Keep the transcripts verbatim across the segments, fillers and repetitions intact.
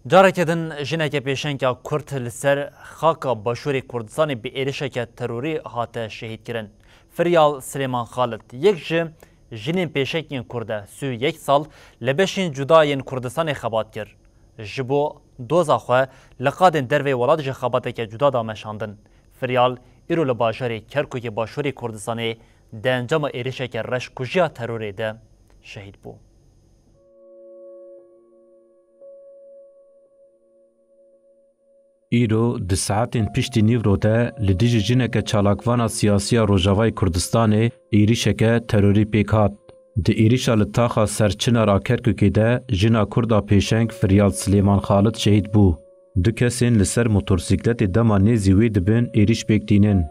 Careke din jineke pêşeng ya Kurd li ser xaka Başûrê Kurdistanê bi êrişeke terorî hate şehîdkirin. Firyal Silêman Xalid, yek ji jinên pêşeng yên Kurd e, sî û yek sal li beşên cuda yên Kurdistanê xebat kir. Ji bo doza xwe li qadên derveyî welat ji xebateke cuda da meşandin. Firyal îro li bajarê Kerkûkê Başûrê Kurdistanê di encama êrişeke reşkujiya terorê de şehîd bû. Îro di saetên piştî nîvro de li dijî jineke çalakvana siyasî ya Rojavayê Kurdistanê êrişeke terorî pêk hat. Di êrişa li taxa Serçinar a Kerkûkê de jina Kurd a pêşeng Firyal Silêman Xalid şehîd bû. Du kesên li ser motorsîkletê dema nêzî wê dibin êrîş pêk tînin.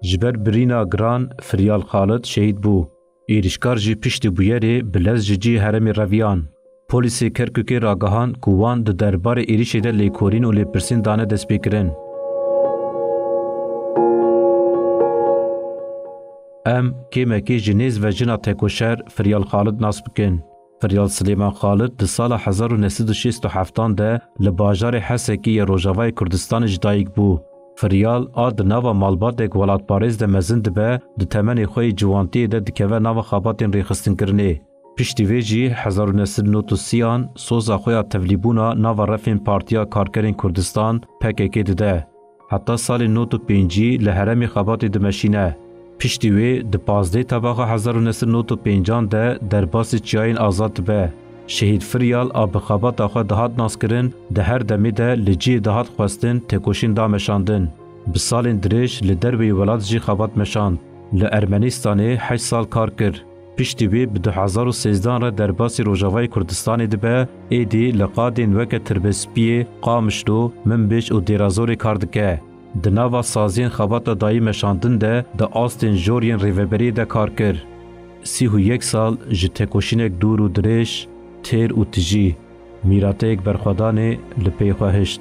Ji ber birîna giran Firyal Xalid şehîd bû. Êrîşkar jî piştî bûyerê bi lez ji cihê herêmê reviyan. Polîsê Kerkûkê ragihand ku wan di derbarê êrîşê de lêkolîn û lêpirsîn dane destpêkirin. Em kêmekê ji nêz ve jina tekoşer Firyal Xalid nas bikin. Firyal Silêman Xalid di sala hezar û neh sed û şêst û heftan de li bajarê Hesekê yê Rojavayê Kurdistanê ji dayik bû. Firyal a di nava malbatek welatparêz de mezin dibe, di temenê xwe yê ciwantiyê de dikeve nava xebatên rêxistinkirinê. Piştî vê jî hezar û neh sed û nod û sî an soza xwe ya tevlîbûna nava refên Partiya Karkerên Kurdistan, P K K, dide. Heta salên nod û pêncî li herêmê xebatê dimeşîne. Piştî wê di pazdeh Tebaxa hezar û neh sed û nod û pênc an de derbasî çiyayên azad dibe. Şehîd Firyal a bi xebata xwe dihat naskirin, di her demê de li cihê dihat xwestin têkoşîn da meşandin. Bi salên dirêj li derveyî welat jî xebat meşand. Li Ermenîstanê heşt sal kar kir. Piştî wê bi du hezar û sêzdehan re derbasî Rojavayê Kurdistanê dibe, êdî li qadên weke Tirbespiyê, Qamişlo, Minbij û Dêrazorê kar dike. Di nava saziyên xebata dayî meşandin de di astên jor yên rêveberiyê de kar kir. Sî û yek sal ji têkoşînek dûr û dirêj, têr û tijî, mîrateyek berxwedanê li pey xwe hişt.